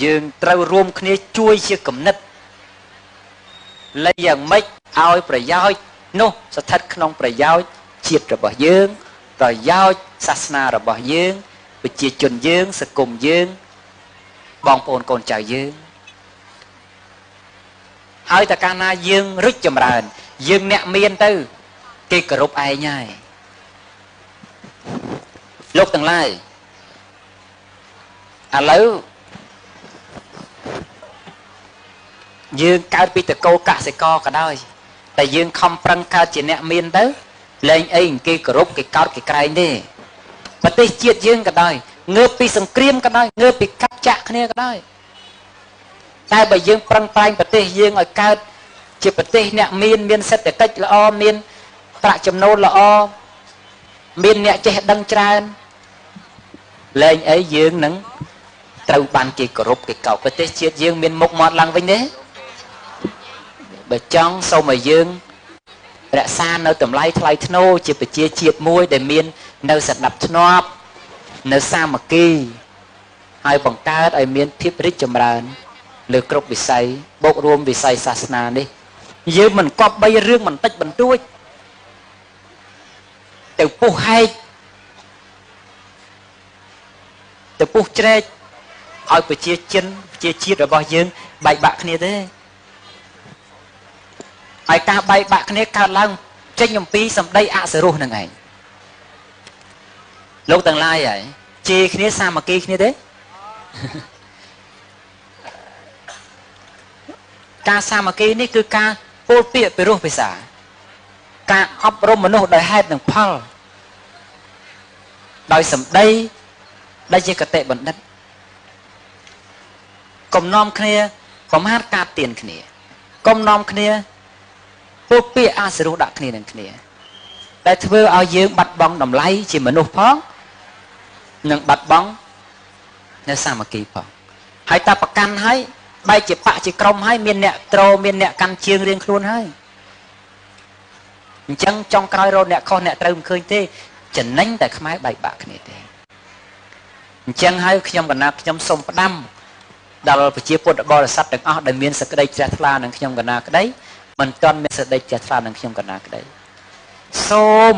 យើងត្រូវរួមគ្នាជួយជាគំនិតលៃយ៉ាងម៉េចឲ្យប្រយោជន៍នោះស្ថិតក្នុងប្រយោជន៍ជាតិរបស់យើងប្រយោជន៍សាសនារបស់យើងប្រជាជនយើងសង្គមយើងបងប្អូនកូនចៅយើងហើយតើកាលណាយើងរីកចម្រើនយើងអ្នកមានទៅគេគោរពឯងហើយលោកទាំងឡាយឥឡូវយើងកើតពីតកូលកសិករក៏ដោយតែយើងខំប្រឹងកើតជាអ្នកមានទៅលែងអីគេគោរពគេកោតគេក្រែងទេប្រទេសជាតិយើងក៏ដោយងើបពីសង្គ្រាមក៏ដោយងើបពីកាប់ចាក់គ្នាក៏ដោយតែបើយើងប្រឹងប្រែងប្រទេសយើងឲ្យកើតជាប្រទេសអ្នកមានមានសេដ្ឋកិច្ចល្អមានប្រាក់ចំណូលល្អមានអ្នកចេះដឹងច្រើនលែងអីយើងនឹងត្រូវបានគេគោរពគេកោតប្រទេសជាតិយើងមានមុខមាត់ឡើងវិញទេបើចង់សូមឲ្យយើងរក្សានៅតម្លៃថ្លៃថ្នូរជាប្រជាជាតិមួយដែលមាននៅសណ្ដាប់ធ្នាប់នៅសាមគ្គីហើយបង្កើតឲ្យមានភាពរីកចម្រើនលើគ្រប់វិស័យបូករួមវិស័យសាសនានេះយើងមិនគប្បីរឿងបន្តិចបន្តួចទៅពុះហែកទៅពុះជ្រែកឲ្យប្រជាជនប្រជាជាតិរបស់យើងបែកបាក់គ្នាទេហើយការបែកបាក់គ្នាកើតឡើងចេញអំពីសម្ដីអសរោះនឹងឯងលោកទាំងឡាយហើយជេរគ្នាសាមគ្គីគ្នាទេការសាមគ្គីនេះគឺការពោលពាក្យពិរោះភាសាការអប់រំមនុស្សដោយហេតុនិងផលដោយសម្ដីដែលជាកតិបណ្ឌិតកុំនាំគ្នាប្រមាថការទៀនគ្នាកុំនាំគ្នាពោលពាក្យអសរោះដាក់គ្នានឹងគ្នាដែលធ្វើឲ្យយើងបាត់បង់តម្លៃជាមនុស្សផងនិងបាត់បង់នៅសាមគ្គីផងហើយតាប្រកាន់ហើយបែកជាបកជាក្រុមហើយមានអ្នកត្រមានអ្នកកាន់ជើងរៀងខ្លួនហើយអញ្ចឹងចុងក្រោយរកអ្នកខុសអ្នកត្រូវមិនឃើញទេចំណេញតែខ្មែរបែកបាក់គ្នាទេអញ្ចឹងហើយខ្ញុំកណាខ្ញុំសូមផ្ដាំដល់ប្រជាពុទ្ធបរិស័ទទាំងអស់ដែលមានសេចក្តីជ្រះថ្លានឹងខ្ញុំកណាក្តីមិនទាន់មានសេចក្តីជ្រះថ្លានឹងខ្ញុំកណាក្តីសូម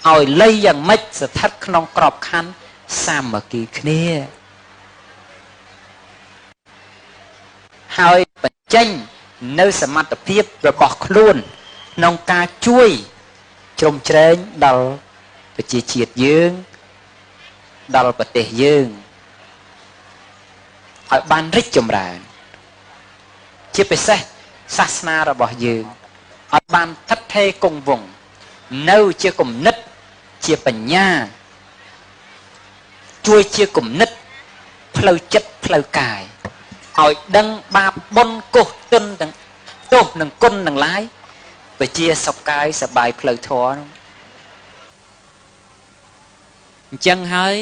ឲ្យលៃយ៉ាងម៉េចស្ថិតក្នុងក្របខ័ណ្ឌសាមគ្គីគ្នាហើយបញ្ចេញនៅសមត្ថភាពរបស់ខ្លួនក្នុងការជួយជ្រោមជ្រែងដល់ប្រជាជាតិយើងដល់ប្រទេសយើងឲ្យបានរីកចម្រើនជាពិសេសសាសនារបស់យើងឲ្យបានថិតថេរគង់វង្សនៅជាគំនិតជាបញ្ញាជួយជាគំនិតផ្លូវចិត្តផ្លូវកាយឲ្យដឹងបាបបុណ្យកុសទុនទាំងទោសនិងគុណទាំងឡាយពជាសុខកាយសបាយផ្លូវធម៌អញ្ចឹងហើយ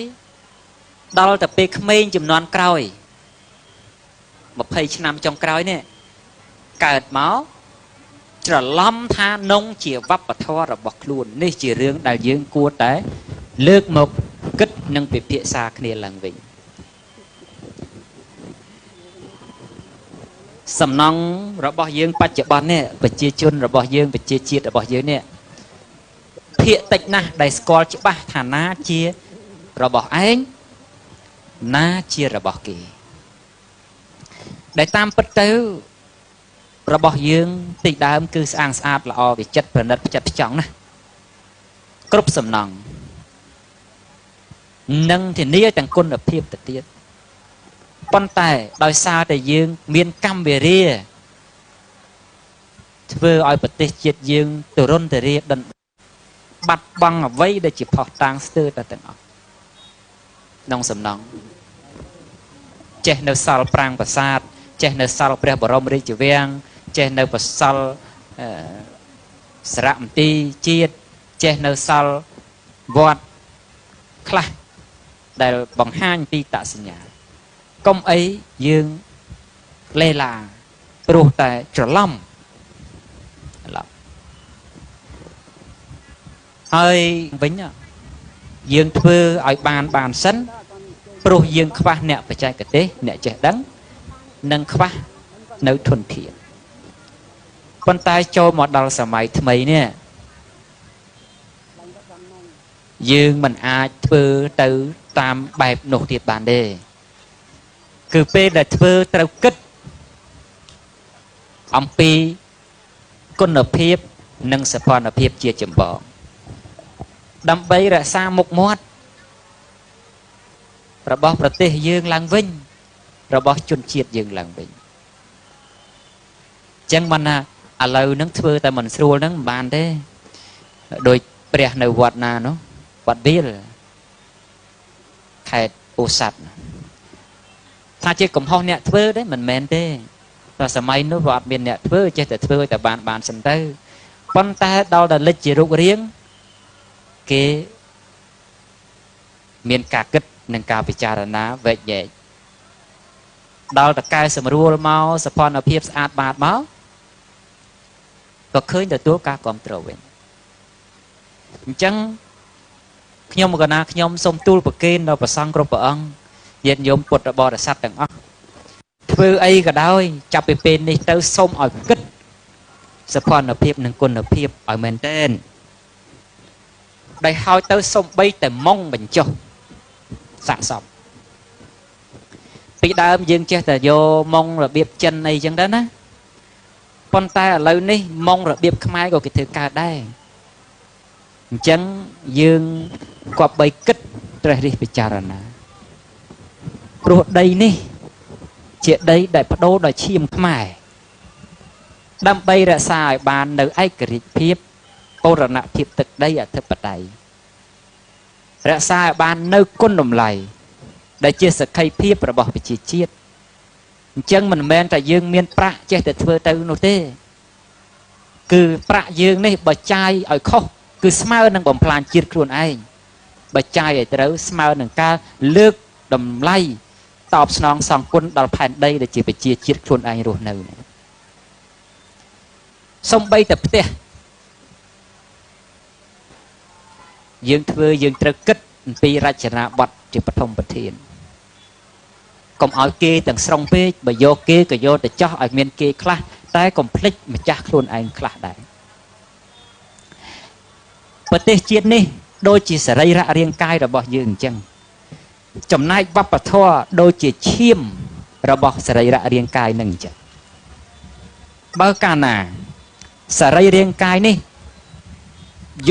ដល់តែពេលក្មេងចំនួនក្រោយ20ឆ្នាំចុងក្រោយនេះកើតមកច្រឡំថានងជាវប្បធម៌របស់ខ្លួននេះជារឿងដែលយើងគួរតែលើកមកគិតនិងពិភាក្សាគ្នាឡើងវិញសំណង់របស់យើងបច្ចុប្បន្ននេះប្រជាជនរបស់យើងប្រជាជាតិរបស់យើងនេះភាគតិចណាស់ដែលស្គាល់ច្បាស់ថាណាជារបស់ឯងណាជារបស់គេដែលតាមពិតទៅរបស់យើងទីដើមគឺស្អាងស្អាតល្អវិចិត្រប្រណិតផ្ចិតផ្ចង់ណាស់គ្រប់សំណង់និងធានាទាំងគុណភាពទៅទៀតប៉ុន្តែដោយសារតែយើងមានកម្មវិរិយធ្វើឲ្យប្រទេសជាតិយើងទរុនទរាដិនបាត់បង់អ្វីដែលជាផុសតាងស្ទើរតែទាំងអស់ក្នុងសំណង់ចេះនៅសល់ប្រាង្គប្រាសាទចេះនៅសល់ព្រះបរមរាជវាំងចេះនៅប្រសល់សារមន្ទីរជាតិចេះនៅសល់វត្តខ្លះដែលបង្ហាញពីតសញ្ញាកុំអីយើងលេឡាព្រោះតែច្រឡំហើយវិញយើងធ្វើឲ្យបានសិន ព្រោះយើងខ្វះអ្នកបច្ចេកទេសអ្នកចេះដឹងនិងខ្វះនៅធនធានប៉ុន្តែចូលមកដល់សម័យថ្មីនេះយើងមិនអាចធ្វើទៅតាមបែបនោះទៀតបានទេគឺពេលដែលធ្វើត្រូវគិតអំពីគុណភាពនិងសភនភាពជាចម្បងដើម្បីរក្សាមុខមាត់របស់ប្រទេសយើងឡើងវិញរបស់ជនជាតិយើងឡើងវិញចឹងបានណាឥឡូវនឹងធ្វើតែមិនស្រួលនឹងមិនបានទេដោយព្រះនៅវត្តណានោះវត្តវាលខេត្តពោធិ៍សាត់ថាជាកំហុសអ្នកធ្វើទេមិនមែនទេតែសម័យនោះវាអត់មានអ្នកធ្វើចេះតែធ្វើតែបានសិនទៅប៉ុន្តែដល់តែលិចជារូបរាងគេមានការគិតនិងការពិចារណាវែកញែកដល់តកែសម្រួលមកសភនភាពស្អាតបាតមកក៏ឃើញទទួលការគ្រប់គ្រងវិញអញ្ចឹងខ្ញុំកណាខ្ញុំសូមទូលប្រគេនដល់ព្រះសង្ឃគ្រប់ព្រះអង្គញាតិញោមពុទ្ធបរិស័ទទាំងអស់ធ្វើអីក៏ដោយចាប់ពីពេលនេះទៅសូមឲ្យគិតសភនភាពនិងគុណភាពឲ្យមែនទែនដែលហើយទៅសំបីតែម៉ងបញ្ចុះសាកសមពីដើមយើងចេះតែយកម៉ងរបៀបចិនអីចឹងទៅណាប៉ុន្តែឥឡូវនេះម៉ងរបៀបខ្មែរក៏គេធ្វើកើតដែរអញ្ចឹងយើងគប្បីគិតត្រេះរិះពិចារណាព្រោះដីនេះជាដីដែលបដូរដោយឈាមខ្មែរដើម្បីរក្សាឲ្យបាននៅឯករាជ្យភាពបូរណភាពទឹកដីអធិបតេយ្យរក្សាឲ្យបាននៅគុណតម្លៃដែលជាសក្ខីភាពរបស់ប្រជាជាតិអញ្ចឹងមិនមែនតែយើងមានប្រាក់ចេះតែធ្វើទៅនោះទេគឺប្រាក់យើងនេះបើចាយឲ្យខុសគឺស្មើនឹងបំផ្លាញជាតិខ្លួនឯងបើចាយឲ្យត្រូវស្មើនឹងការលើកតម្លៃតបស្នងសង្គមដល់ផែនដីដែលជាប្រជាជាតិខ្លួនឯងរស់នៅសំបីតែផ្ទះយើងធ្វើយើងត្រូវគិតអំពីរចនាបថជាបឋមប្រធានកុំឲ្យគេទាំងស្រុងពេកបើយកគេក៏យកទៅចោះឲ្យមានគេខ្លះតែកុំភ្លេចម្ចាស់ខ្លួនឯងខ្លះដែរប្រទេសជាតិនេះដូចជាសរីរៈរាងកាយរបស់យើងអញ្ចឹងចំណែកវប្បធម៌ដូចជាឈាមរបស់សរីរៈរាងកាយនឹងអញ្ចឹងបើកាលណាសរីរាងកាយនេះ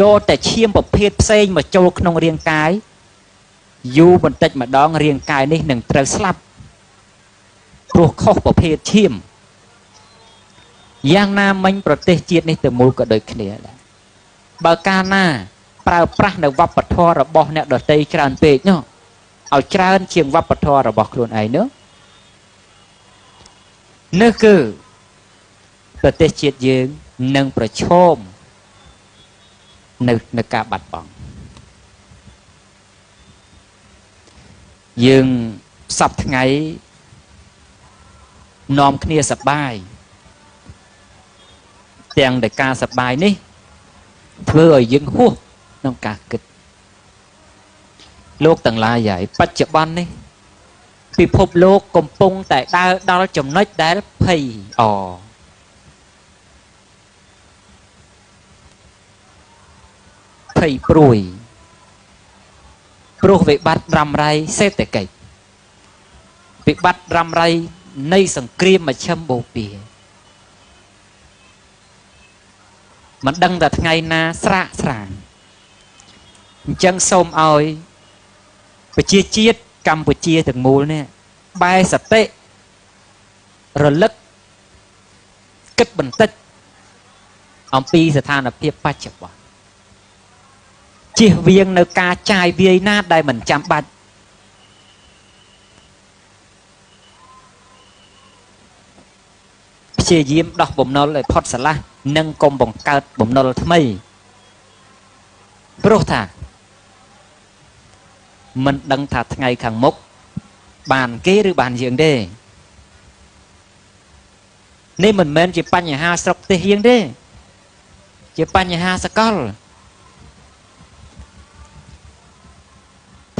យកតែឈាមប្រភេទផ្សេងមកចូលក្នុងរាងកាយយូរបន្តិចម្ដងរាងកាយនេះនឹងត្រូវស្លាប់ព្រោះខុសប្រភេទឈាមយ៉ាងណាមិញប្រទេសជាតិនេះទៅមូលក៏ដូចគ្នាដែរបើកាលណាប្រើប្រាស់នៅវប្បធម៌របស់អ្នកដទៃច្រើនពេកនោះឲ្យច្រើនជាងវប្បធម៌របស់ខ្លួនឯងនោះនេះគឺប្រទេសជាតិយើងនឹងប្រឈមនៅការបាត់បង់យើងសពថ្ងៃនាំគ្នាសប្បាយទាំងដែលការសប្បាយនេះធ្វើឲ្យយើងហួសក្នុងការគិតលោកទាំងឡាយហើយបច្ចុប្បន្ននេះពិភពលោកកំពុងតែដើរដល់ចំណុចដែលភ័យអភ័យព្រួយព្រោះវិបត្តិរ៉ាំរ៉ៃសេដ្ឋកិច្ចវិបត្តិរ៉ាំរ៉ៃនៃសង្គ្រាមមជ្ឈិមបូព៌ាមិនដឹងតែថ្ងៃណាស្រាកស្រានអញ្ចឹងសូមឲ្យប្រជាជាតិកម្ពុជាទាំងមូលនេះបែរសតិរលឹកគិតបន្តិចអំពីស្ថានភាពបច្ចុប្បន្នជៀសវាងនៅការចាយវាយណាដែលមិនចាំបាច់ព្យាយាមដោះបំណុលឲ្យផុតស្រឡះនិងកុំបង្កើតបំណុលថ្មីព្រោះថាមិនដឹងថាថ្ងៃខាងមុខបានគេឬបានយើងទេនេះមិនមែនជាបញ្ហាស្រុកទេសយើងទេជាបញ្ហាសកល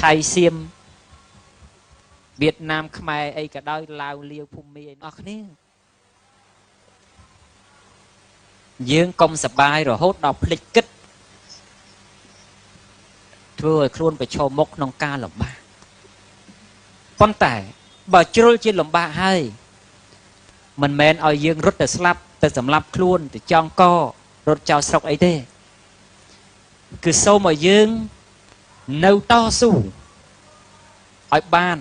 ថៃសៀម វៀតណាមខ្មែរអីក៏ដោយឡាវលាវភូមិអីអស់គ្នាយើងកុំសបាយរហូតដល់ភ្លេចគិតធ្វើឲ្យខ្លួនប្រឈមមុខក្នុងការលំបាកប៉ុន្តែបើជ្រុលជាលំបាកហើយមិនមែនឲ្យយើងរត់ទៅស្លាប់ទៅសម្លាប់ខ្លួនទៅចងករត់ចោលស្រុកអីទេគឺសូមឲ្យយើងនៅតស៊ូឲ្យបាន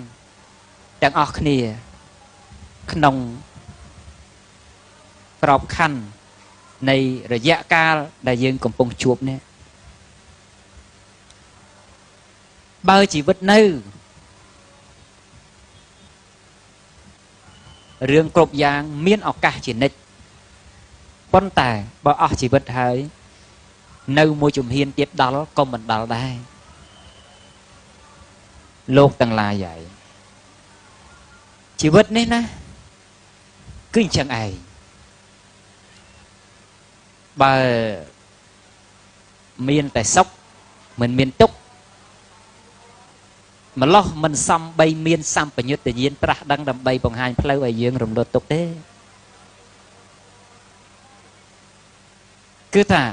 ទាំងអស់គ្នាក្នុងក្របខ័ណ្ឌនៃរយៈកាលដែលយើងកំពុងជួបនេះបើជីវិតនៅរឿងគ្រប់យ៉ាងមានឱកាសជានិច្ចប៉ុន្តែបើអស់ជីវិតហើយនៅមួយជំហានទៀតដល់ក៏មិនដល់ដែរលោកទាំងឡាយហើយជីវិតនេះណាគឺអញ្ចឹងឯងបើមានតែសុខមិនមានទុក្ខម្លោះមិនសំបីមានសម្បយុត្តញាណត្រាស់ដឹងដើម្បីបង្ហាញផ្លូវឲ្យយើងរំលត់ទុក្ខទេគឺថា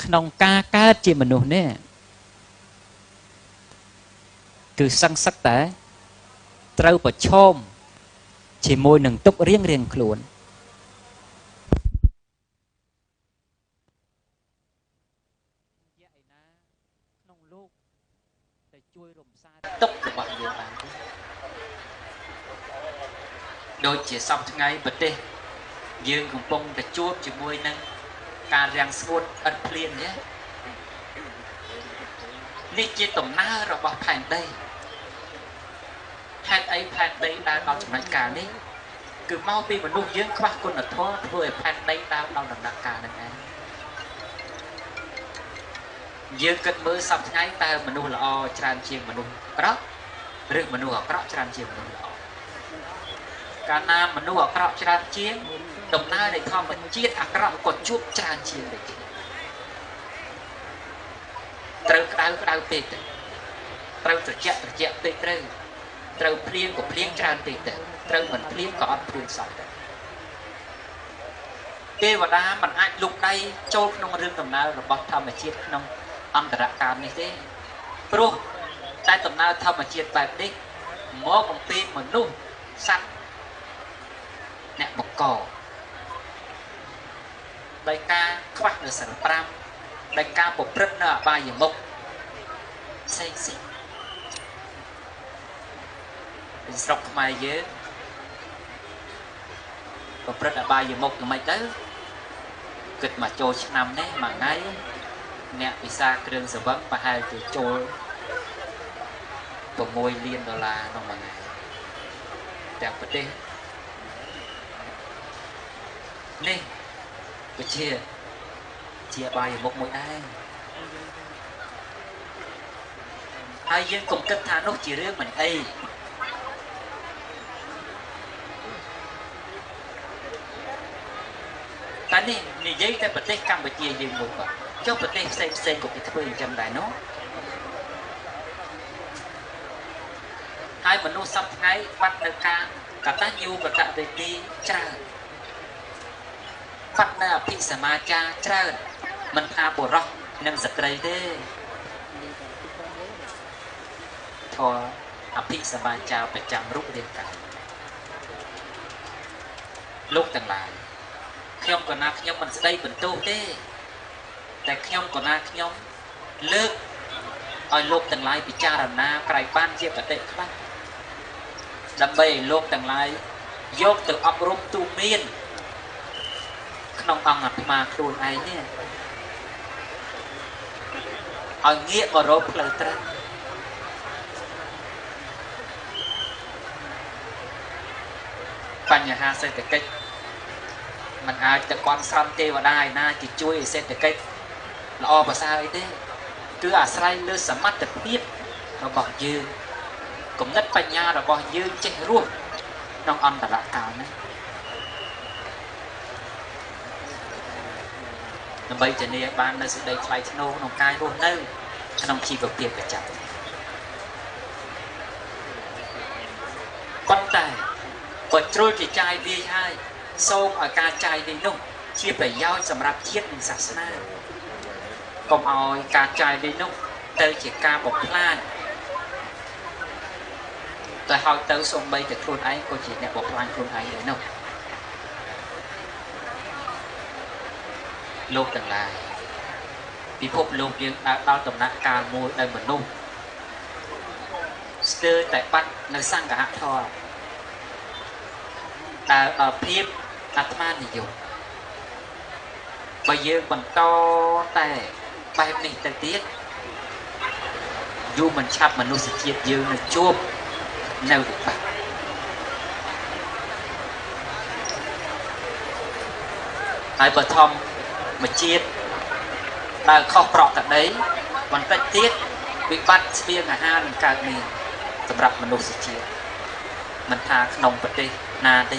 ក្នុងការកើតជាមនុស្សនេះគឺសឹងសឹកតែត្រូវប្រឈមជាមួយនឹងទុក្ខរៀងរៀងខ្លួនក្នុងលោកតែជួយរំសាយទុក្ខរបស់យើងបានទេដូចជាសពថ្ងៃប្រទេសយើងកំពុងតែជួបជាមួយនឹងការរាំងស្ងួតឥតភ្លៀងនេះនេះជាដំណើររបស់ផែនដីហេតុអីផែនដីដើរដល់ចំណុចកាលនេះគឺមកពីមនុស្សយើងខ្វះគុណធម៌ធ្វើឲ្យផែនដីដើរដល់ដំណាក់កាលហ្នឹងឯងយើងគិតមើលសប្តាហ៍ថ្ងៃតើមនុស្សល្អច្រើនជាងមនុស្សអាក្រក់ឬមនុស្សអាក្រក់ច្រើនជាងមនុស្សល្អកាលណាមនុស្សអាក្រក់ច្រើនជាងដំណើរនៃធម្មជាតិអាក្រក់ក៏ជួបច្រើនជាងដូចគ្នាត្រូវក្តៅក្តៅពេកទៅត្រូវត្រជាក់ត្រជាក់ពេកត្រូវត្រូវភ្លៀងក៏ភ្លៀងច្រើនពេកទៅត្រូវមិនភ្លៀងក៏អត់ភ្លៀងសោះទៅទេវតាមិនអាចលុកដៃចូលក្នុងរឿងដំណើររបស់ធម្មជាតិក្នុងអន្តរកាលនេះទេព្រោះតែដំណើរធម្មជាតិបែបនេះមកអំពីមនុស្សសត្វអ្នកបង្កដោយការខ្វះនៅសិល5ដោយការប្រព្រឹត្តនៅអបាយមុខផ្សេងផ្សេងស្រុកខ្មែរយើងប្រព្រឹត្តអបាយមុខយ៉ាងម៉េចទៅគិតមកចូលឆ្នាំនេះមួយថ្ងៃអ្នកពិសាគ្រឿងសង្វឹងប្រហែលជាចូល6លានដុល្លារក្នុងមួយថ្ងៃទាំងប្រទេសនេះក៏ជាអបាយមុខមួយដែរហើយយើងកុំគិតថានោះជារឿងមិនអីតែនេះនិយាយតែប្រទេសកម្ពុជាយើងមួយបាទចុះប្រទេសផ្សេងផ្សេងក៏គេធ្វើអញ្ចឹងដែរនោះហើយមនុស្សសប្តាហ៍ថ្ងៃបាត់នៅការកតញ្ញូកតវេទីច្រើនបាត់នៅអភិសមាចារច្រើនមិនថាបុរសនិងស្ត្រីទេធម៌អភិសមាចារប្រចាំរូបរាងកាយលោកទាំងឡាយខ្ញុំកណាខ្ញុំមិនស្ដីបន្ទោសទេតែខ្ញុំកណាខ្ញុំលើកឲ្យលោកទាំងឡាយពិចារណាក្រៃបានជាបតិខ្លះដើម្បីឲ្យលោកទាំងឡាយយកទៅអប់រំទូមានក្នុងអង្គអាត្មាខ្លួនឯងនេះឲ្យងាកមករកផ្លូវត្រូវបញ្ហាសេដ្ឋកិច្ចมันអាចទៅបន់ស្រន់ទេវតាឯណាជាជួយឲ្យសេដ្ឋកិច្ចល្អប្រសើរអីទេគឺអាស្រ័យលើសមត្ថភាពរបស់យើងគំនិតបញ្ញារបស់យើងចេះរស់ក្នុងអន្តរកាលនេះដើម្បីធានាបាននៅសេចក្តីថ្លៃថ្នូរក្នុងកាយរស់នៅក្នុងជីវភាពប្រចាំថ្ងៃ តែបើជ្រុលជាចាយវាយហើយសូមឲ្យការចាយវាយនោះជាប្រយោជន៍សម្រាប់ជាតិនិងសាសនាកុំឲ្យការចាយវាយនោះទៅជាការបំផ្លាញតែហើយទៅសូម្បីតែខ្លួនឯងក៏ជាអ្នកបំផ្លាញខ្លួនឯងដែរនោះលោកទាំងឡាយពិភពលោកយើងដើរដល់ដំណាក់កាលមួយដែលមនុស្សស្ទើរតែបាត់នៅសង្ឃធម៌ដើរដល់ភាពអាត្មានិយមបើយើងបន្តតែបែបនេះទៅទៀតយូរមិនឆាប់មនុស្សជាតិយើងនឹងជួបនៅវិបត្តិហើយបឋមជាតិដើរខុសប្រក្រតីបន្តិចទៀតវិបត្តិស្បៀងអាហារនឹងកើតមានសម្រាប់មនុស្សជាតិមិនថាក្នុងប្រទេសណាទេ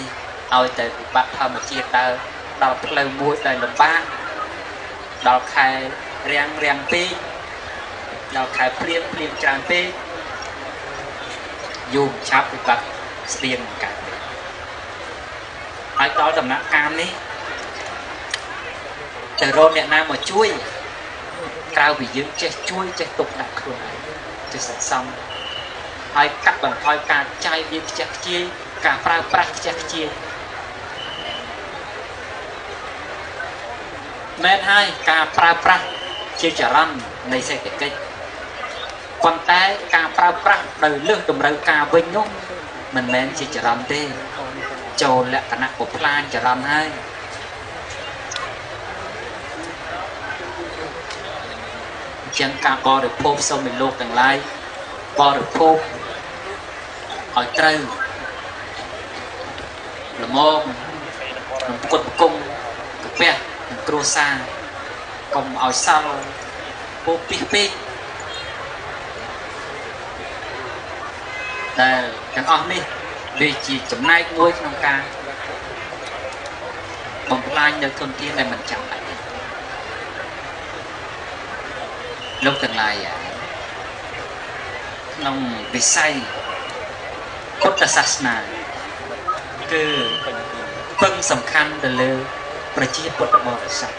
ឲ្យតែវិបត្តិធម្មជាតិដើរដល់ផ្លូវមួយដែលលំបាកដល់ខែរាំងរាំងពេកដល់ខែភ្លៀងភ្លៀងច្រើនពេកយូរឆាប់វិបត្តិស្បៀងកើតមានហើយដល់ដំណាក់កាលនេះទៅរកអ្នកណាមកជួយក្រៅពីយើងចេះជួយចេះទុកដាក់ខ្លួនឯងចេះសន្សំហើយកាត់បន្ថយការចាយវាខ្ជះខ្ជាយការប្រើប្រាស់ខ្ជះខ្ជាយមែនហើយការប្រើប្រាស់ជាចរន្តនៃសេដ្ឋកិច្ចប៉ុន្តែការប្រើប្រាស់ដោយលើសតម្រូវការវិញនោះមិនមែនជាចរន្តទេចូលលក្ខណៈបំផ្លាញចរន្តហើយអញ្ចឹងការបរិភោគសូមឲ្យលោកទាំងឡាយបរិភោគឲ្យត្រូវល្មមនឹងផ្គត់ផ្គង់កាពះនិងគ្រួសារកុំឲ្យសល់ពោពីពេកដែលទាំងអស់នេះវាជាចំណែកមួយក្នុងការបំផ្លាញនៅធនធានដែលមិនចាំបាច់លោកទាំងឡាយក្នុងវិស័យពុទ្ធសាសនាគឺពឹងសំខាន់ទៅលើប្រជាពុទ្ធបរិស័ទ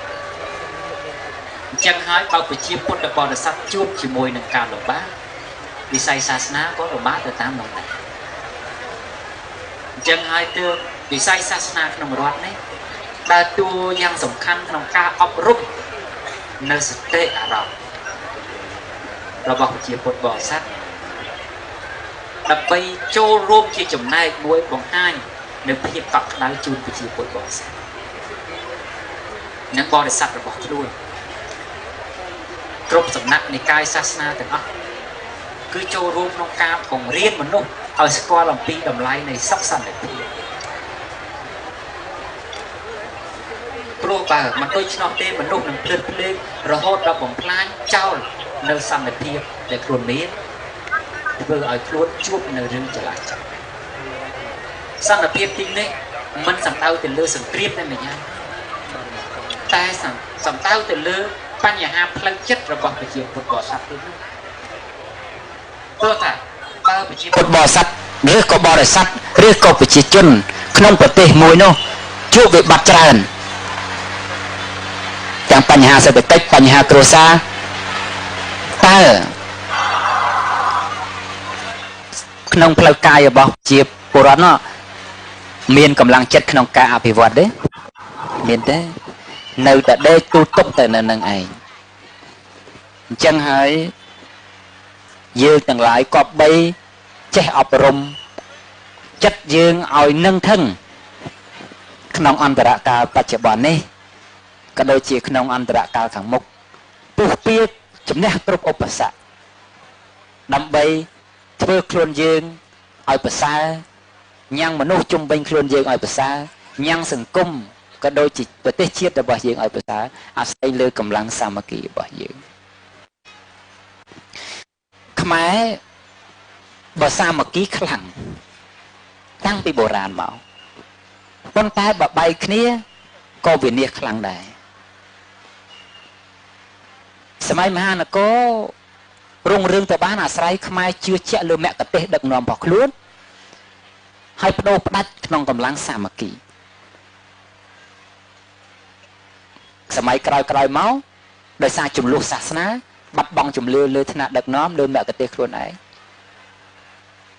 អញ្ចឹងហើយបើប្រជាពុទ្ធបរិស័ទជួបជាមួយនឹងការលំបាកវិស័យសាសនាក៏លំបាកទៅតាមនោះដែរអញ្ចឹងហើយទើបវិស័យសាសនាក្នុងរដ្ឋនេះដើរតួយ៉ាងសំខាន់ក្នុងការអប់រំនៅសតិអារម្មណ៍របស់ប្រជាពុទ្ធបរិស័ទដើម្បីចូលរួមជាចំណែកមួយបង្ហាញនៅភាពកក់ក្ដៅជូនប្រជាពុទ្ធបរិស័ទនិងបរិស័ទរបស់ខ្លួនគ្រប់សំណាក់និកាយសាសនាទាំងអស់គឺចូលរួមក្នុងការបង្រៀនមនុស្សឲ្យស្គាល់អំពីតម្លៃនៃសុខសន្តិភាពព្រោះបើមិនដូច្នោះទេមនុស្សនឹងភ្លិតភ្លេងរហូតដល់បំផ្លាញចោលនៅសន្តិភាពដែលខ្លួនមានធ្វើឲ្យខ្លួនជួបនៅរឿងចលាចលសន្តិភាពទីនេះមិនសំដៅទៅលើសង្គ្រាមតែម្យ៉ាងតែសំដៅទៅលើបញ្ហាផ្លូវចិត្តរបស់ប្រជាពុទ្ធបរិស័ទទេនោះព្រោះថាបើប្រជាពុទ្ធបរិស័ទឬក៏បរិស័ទឬក៏ប្រជាជនក្នុងប្រទេសមួយនោះជួបវិបត្តិច្រើនទាំងបញ្ហាសេដ្ឋកិច្ចបញ្ហាគ្រួសារតើក្នុងផ្លូវកាយរបស់ជាពលរដ្ឋនោះមានកម្លាំងចិត្តក្នុងការអភិវឌ្ឍទេមានទេនៅតែដេកទូទុកទៅនៅនឹងឯងអញ្ចឹងហើយយើងទាំងឡាយគប្បីចេះអប់រំចិត្តយើងឲ្យនឹងថឹងក្នុងអន្តរកាលបច្ចុប្បន្ននេះក៏ដូចជាក្នុងអន្តរកាលខាងមុខពុះពៀជំនះគ្រប់ឧបសគ្គដើម្បីធ្វើខ្លួនយើងឲ្យប្រសើរញ៉ាំងមនុស្សជុំវិញខ្លួនយើងឲ្យប្រសើរញ៉ាំងសង្គមក៏ដូចជាប្រទេសជាតិរបស់យើងឲ្យប្រសើរអាស្រ័យលើកម្លាំងសាមគ្គីរបស់យើងខ្មែរបើសាមគ្គីខ្លាំងតាំងពីបុរាណមកប៉ុន្តែបើបែកគ្នាក៏វិនាសខ្លាំងដែរសម័យមហានគររុងរឿងទៅបានអាស្រ័យខ្មែរជឿជាក់លើមគ្គទេសដឹកនាំរបស់ខ្លួន ហើយបដូរផ្ដាច់ក្នុងកម្លាំងសាមគ្គីសម័យក្រោយៗមកដោយសារចំនួនសាសនាបាត់បង់ជំនឿលើថ្នាក់ដឹកនាំលើមគ្គទេសខ្លួនឯង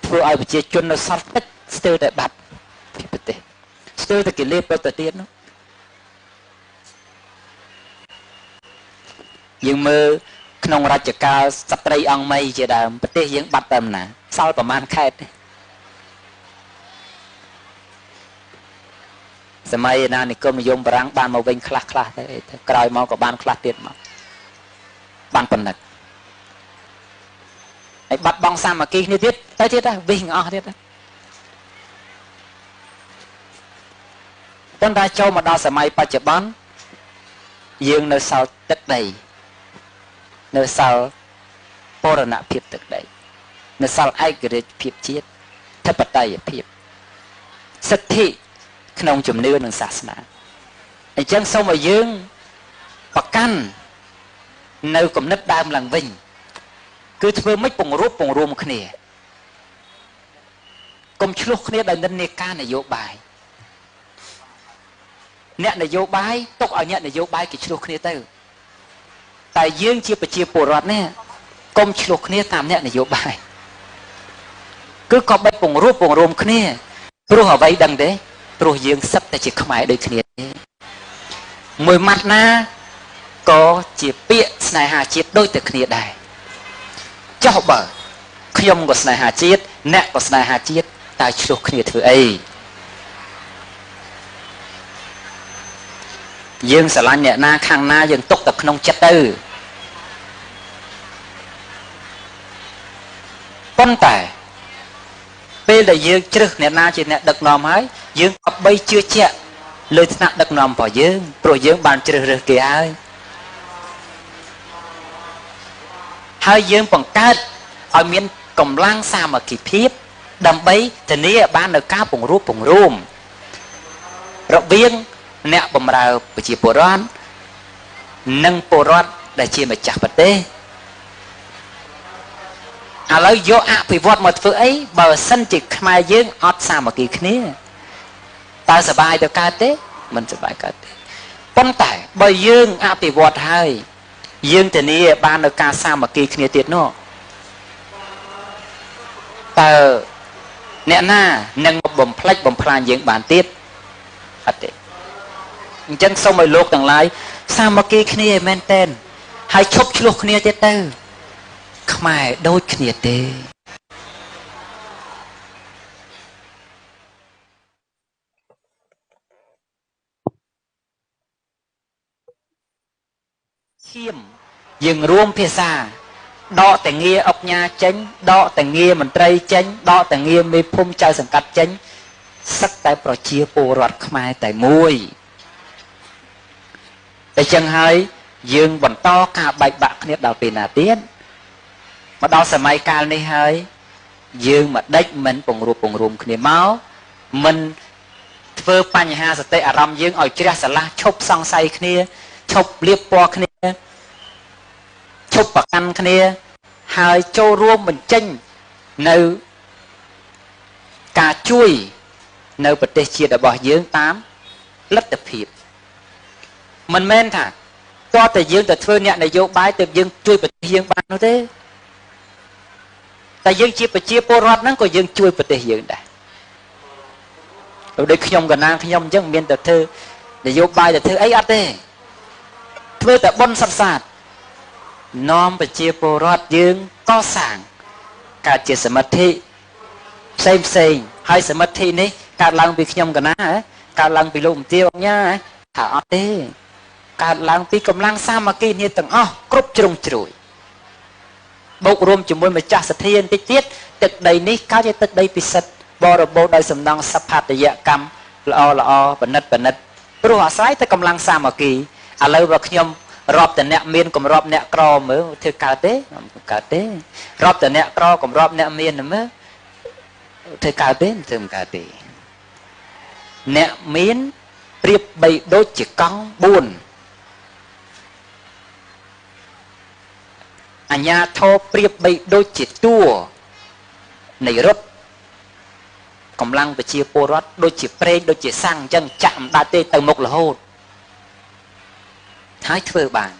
ធ្វើឲ្យប្រជាជននៅសល់តិចស្ទើរតែបាត់ពីប្រទេសស្ទើរតែគេលេបទៅទៀតនោះយើងមើលក្នុងរជ្ជកាលស្ត្រីអង្គមីជាដើមប្រទេសយើងបាត់តែណាសល់ប្រមាណខេត្តសម័យអាណានិគមនិយមបារាំងបានមកវិញខ្លះខ្លះទៅក្រោយមកក៏បានខ្លះទៀតមកបានប៉ុណ្ណឹងហើយបាត់បង់សាមគ្គីគ្នាទៀតទៅទៀតដែរវិញអស់ទៀតដែរប៉ុន្តែចូលមកដល់សម័យបច្ចុប្បន្នយើងនៅសល់ទឹកដីនៅសល់បូរណភាពទឹកដីនៅសល់ឯករាជ្យភាពជាតិធិបតេយ្យភាពសិទ្ធិក្នុងជំនឿនិងសាសនាអញ្ចឹងសូមឲ្យយើងប្រកាន់នៅគំនិតដើមឡើងវិញគឺធ្វើម៉េចពង្រួបពង្រួមគ្នាកុំឆ្លោះគ្នាដោយនិន្នាការនយោបាយអ្នកនយោបាយទុកឲ្យអ្នកនយោបាយគេឆ្លោះគ្នាទៅតែយើងជាប្រជាពលរដ្ឋនេះកុំឆ្លោះគ្នាតាមអ្នកនយោបាយគឺក៏បីពង្រួបពង្រួមគ្នាព្រោះអ្វីដឹងទេព្រោះយើងសិតតែជាខ្មែរដូចគ្នាទេមួយម៉ាត់ណាក៏ជាពាក្យស្នេហាជាតិដូចតែគ្នាដែរចុះបើខ្ញុំក៏ស្នេហាជាតិអ្នកក៏ស្នេហាជាតិតើឆ្លោះគ្នាធ្វើអីយើងស្រឡាញ់អ្នកណាខាងណាយើងទុកតែក្នុងចិត្តទៅប៉ុន្តែពេលដែលយើងជ្រើសអ្នកណាជាអ្នកដឹកនាំហើយយើងក៏បីជឿជាក់លើថ្នាក់ដឹកនាំរបស់យើងព្រោះយើងបានជ្រើសរើសគេហើយហើយយើងបង្កើតឲ្យមានកម្លាំងសាមគ្គីភាពដើម្បីធានាបាននូវការពង្រួបពង្រួមរវាងអ្នកបម្រើប្រជាពលរដ្ឋនិងពលរដ្ឋដែលជាម្ចាស់ប្រទេសឥឡូវយកអភិវឌ្ឍមកធ្វើអីបើសិនជាខ្មែរយើងអត់សាមគ្គីគ្នាតើសบายទៅកើតទេមិនសบายកើតទេប៉ុន្តែបើយើងអភិវឌ្ឍហើយយើងធានាបាននៅការសាមគ្គីគ្នាទៀតនោះតើអ្នកណានឹងបំផ្លិចបំផ្លាញយើងបានទៀតអត់ទេអញ្ចឹងសូមឲ្យលោកទាំងឡាយសាមគ្គីគ្នាឲ្យមែនទែនហើយឈប់ឆ្លោះគ្នាទៀតទៅខ្មែរដូចគ្នាទេឈាមយើងរួមភាសាដកតែងារអុកញ៉ាចេញដកតែងារមន្ត្រីចេញដកតែងារមេភូមិចៅសង្កាត់ចេញសឹកតែប្រជាពលរដ្ឋខ្មែរតែមួយតែចឹងហើយយើងបន្តការបែកបាក់គ្នាដល់ពេលណាទៀតមកដល់សម័យកាលនេះហើយយើងមកដេចមិនពង្រួបពង្រួមគ្នាមកមិនធ្វើបញ្ហាសតិអារម្មណ៍យើងឲ្យជ្រះស្រឡះឈប់សង្ស័យគ្នាឈប់លៀបពណ៌គ្នាឈប់ប្រកាន់គ្នាហើយចូលរួមបញ្ចេញនៅការជួយនៅប្រទេសជាតិរបស់យើងតាមលទ្ធភាពមិនមែនថាតើតែយើងទៅធ្វើអ្នកនយោបាយទើបយើងជួយប្រទេសយើងបាននោះទេតែយើងជាប្រជាពលរដ្ឋហ្នឹងក៏យើងជួយប្រទេសយើងដែរដូចខ្ញុំកណាខ្ញុំអញ្ចឹងមានតែធ្វើនយោបាយទៅធ្វើអីអត់ទេធ្វើតែបុណ្យសត្វសាទនាំប្រជាពលរដ្ឋយើងកសាងកើតជាសមិទ្ធិផ្សេងផ្សេងហើយសមិទ្ធិនេះកើតឡើងពីខ្ញុំកណាកើតឡើងពីលោកមទាអញ្ញាថាអត់ទេកើតឡើងពីកម្លាំងសាមគ្គីគ្នាទាំងអស់គ្រប់ជ្រុងជ្រោយបូករួមជាមួយម្ចាស់សទ្ធាបន្តិចទៀតទឹកដីនេះកើតជាទឹកដីពិសិដ្ឋបរិបូរណ៍ដោយសំណង់សផាតយកម្មល្អល្អប្រណិតប្រណិតព្រោះអាស្រ័យតែកម្លាំងសាមគ្គីឥឡូវបើខ្ញុំរាប់តែអ្នកមានកម្រាប់អ្នកក្រមើលធ្វើកើតទេកើតទេរាប់តែអ្នកក្រកម្រាប់អ្នកមានមើលធ្វើកើតទេធ្វើមិនកើតទេអ្នកមានប្រៀបបីដូចជាកង់4អញ្ញាធោប្រៀបបីដូចជាតួនៃរថ កម្លាំងប្រជាពលរដ្ឋដូចជាប្រេងដូចជាសាំងអញ្ចឹងចាក់មិនដាច់ទេទៅមុខរហូតហើយធ្វើបាន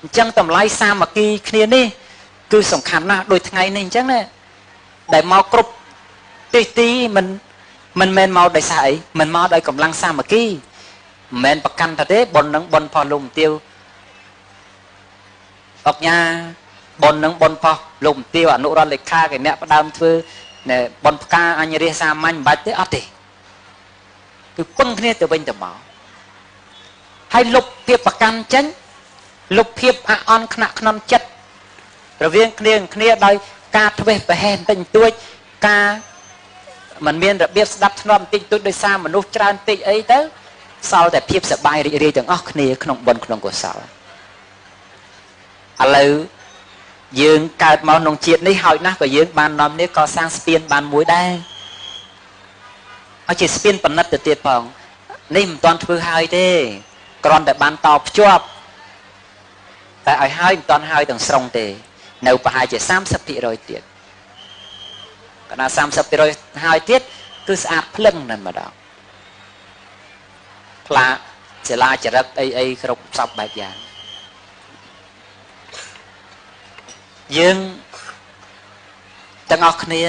អញ្ចឹងតម្លៃសាមគ្គីគ្នានេះគឺសំខាន់ណាស់ដូចថ្ងៃនេះអញ្ចឹងណាដែលមកគ្រប់ទិសទីមិនមែនមកដោយសារអីមិនមកដោយកម្លាំងសាមគ្គីមិនមែនប្រកាន់ថាទេប៉ុននឹងប៉ុនផុសលោកមទាវអុកញ៉ាប៉ុននឹងប៉ុនផុសលោកមទាវអនុរដ្ឋលេខាគេអ្នកផ្ដើមធ្វើណែប៉ុនផ្កាអញ្ញរាសាមញ្ញមិនបាច់ទេអត់ទេគឺពឹងគ្នាទៅវិញទៅមកហើយលុបភាពប្រកាន់ចេញលុបភាពអាក់អន់ខ្នាក់ខ្នន់ចិត្តរវាងគ្នាគ្នាដោយការធ្វេសប្រហែសបន្តិចបន្តួចការมันមានរបៀបស្ដាប់ធ្នាប់បន្តិចបន្តួចដោយសារមនុស្សច្រើនពេកអីទៅសល់តែភាពសប្បាយរីករាយទាំងអស់គ្នាក្នុងបុណ្យក្នុងកុសលឥឡូវយើងកើតមកក្នុងជាតិនេះហើយណាស់ក៏យើងបាននាំនេះកសាងស្ពានបានមួយដែរហើយជាស្ពានប៉និតទៅទៀតផងនេះមិនទាន់ធ្វើហើយទេគ្រាន់តែបានតភ្ជាប់តែឲ្យហើយមិនទាន់ហើយទាំងស្រុងទេនៅប្រហែលជា30%ទៀតកណ្ដាល30%ហើយទៀតគឺស្អាតភ្លឹងនៅម្ដងផ្លាសិលាចរិតអីអីគ្រប់សពបែបយ៉ាងយើងទាំងអស់គ្នា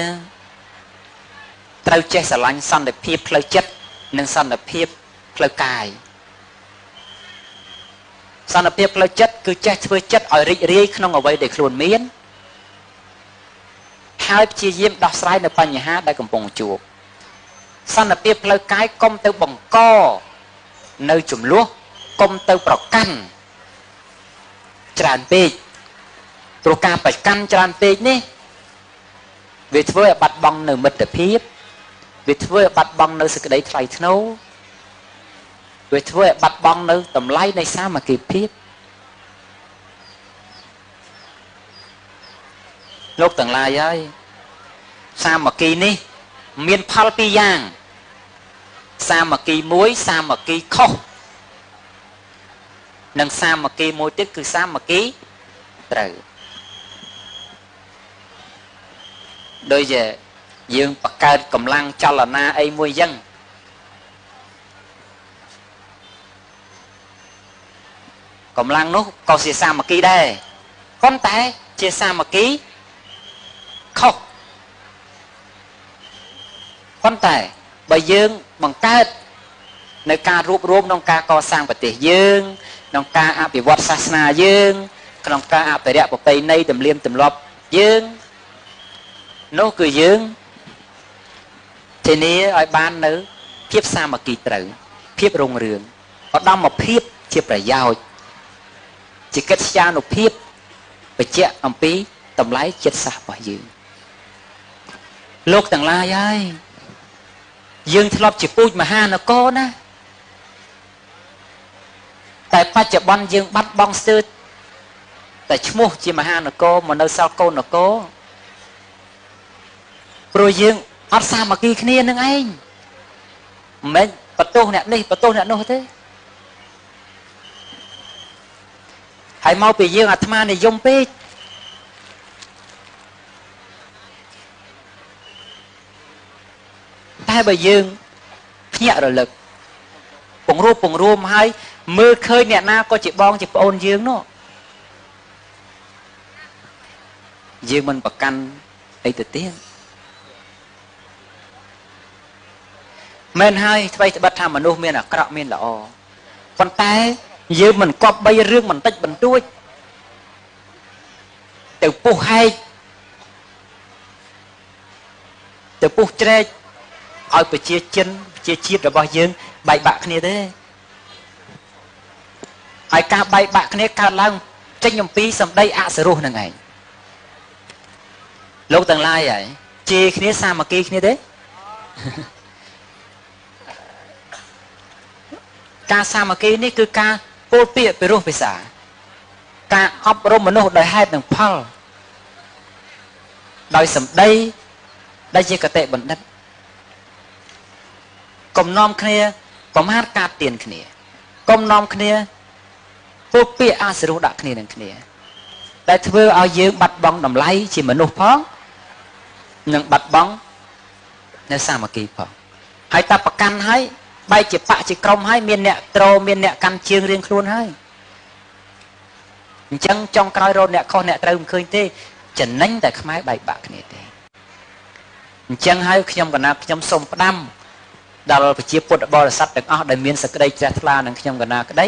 ត្រូវចេះស្រឡាញ់សន្តិភាពផ្លូវចិត្តនិងសន្តិភាពផ្លូវកាយសន្តិភាពផ្លូវចិត្តគឺចេះធ្វើចិត្តឲ្យរីករាយក្នុងអ្វីដែលខ្លួនមានហើយព្យាយាមដោះស្រាយនៅបញ្ហាដែលកំពុងជួបសន្តិភាពផ្លូវកាយកុំទៅបង្កនៅចំនួនកុំទៅប្រកាន់ច្រើនពេកព្រោះការប្រកាន់ច្រើនពេកនេះវាធ្វើឲ្យបាត់បង់នៅមិត្តភាពវាធ្វើឲ្យបាត់បង់នៅសេចក្តីថ្លៃថ្នូរវាធ្វើឲ្យបាត់បង់នៅតម្លៃនៃសាមគ្គីភាពលោកទាំងឡាយហើយសាមគ្គីនេះមានផលពីរយ៉ាងសាមគ្គីមួយសាមគ្គីខុសនិងសាមគ្គីមួយទៀតគឺសាមគ្គីត្រូវដូចជាយើងបង្កើតកម្លាំងចលនាអីមួយយ៉ាងកម្លាំងនោះក៏ជាសាមគ្គីដែរប៉ុន្តែជាសាមគ្គីខុសប៉ុន្តែបើយើងបង្កើតនៅការរួបរวมក្នុងការកសាងប្រទេសយើងក្នុងការអភិវឌ្ឍសាសនាយើងក្នុងការអភិរក្សប្រពៃណីទំនៀមទម្លាប់យើងនោះគឺយើងធានាឲ្យបាននៅភាពសាមគ្គីត្រូវភាពរុងរឿងឧត្តមភាពជាប្រយោជន៍ជាកិត្យានុភាពបញ្ជាក់អំពីតម្លៃចិត្តសាស្ត្ររបស់យើងលោកទាំងឡាយហើយយើងធ្លាប់ជាពូជមហានគរណាតែបច្ចុប្បន្នយើងបាត់បង់ស្ទើរតែឈ្មោះជាមហានគរមកនៅសល់កូននគរព្រោះយើងអត់សាមគ្គីគ្នានឹងឯងមិនមែនបន្ទោសអ្នកនេះបន្ទោសអ្នកនោះទេហើយមកពីយើងអាត្មានិយមពេកតែបើយើងភ្ញាក់រលឹកពង្រួមហើយមើលឃើញអ្នកណាក៏ជាបងជាប្អូនយើងនោះយើងមិនប្រកាន់អីទៅទៀតមែនហើយថ្មីត្បិតថាមនុស្សមានអាក្រក់មានល្អប៉ុន្តែយើងមិនគប្បីរឿងបន្តិចបន្តួចទៅពុះហែកទៅពុះជ្រែកឲ្យប្រជាជនប្រជាជាតិរបស់យើងបែកបាក់គ្នាទេហើយការបែកបាក់គ្នាកើតឡើងចេញអំពីសម្ដីអសរោះហ្នឹងឯងលោកទាំងឡាយហើយជេរគ្នាសាមគ្គីគ្នាទេការសាមគ្គីនេះគឺការពោលពាក្យពិរោះភាសាការអប់រំមនុស្សដោយហេតុនិងផលដោយសម្ដីដែលជាកតិបណ្ឌិតកុំនាំគ្នាប្រមាថការទៀនគ្នាកុំនាំគ្នាពោលពាក្យអសរោះដាក់គ្នានឹងគ្នាដែលធ្វើឲ្យយើងបាត់បង់តម្លៃជាមនុស្សផងនិងបាត់បង់ នៅសាមគ្គីផងហើយតែប្រកាន់ហើយបែកជាបកជាក្រុមហើយមានអ្នកត្រមានអ្នកកាន់ជើងរៀងខ្លួនហើយអញ្ចឹងចុងក្រោយរកអ្នកខុសអ្នកត្រូវមិនឃើញទេចំណេញតែខ្មែរបែកបាក់គ្នាទេអញ្ចឹងហើយខ្ញុំកណាខ្ញុំសូមផ្ដាំដល់ប្រជាពុទ្ធបរិស័ទទាំងអស់ដែលមានសេចក្តីជ្រះថ្លានឹងខ្ញុំកណាក្តី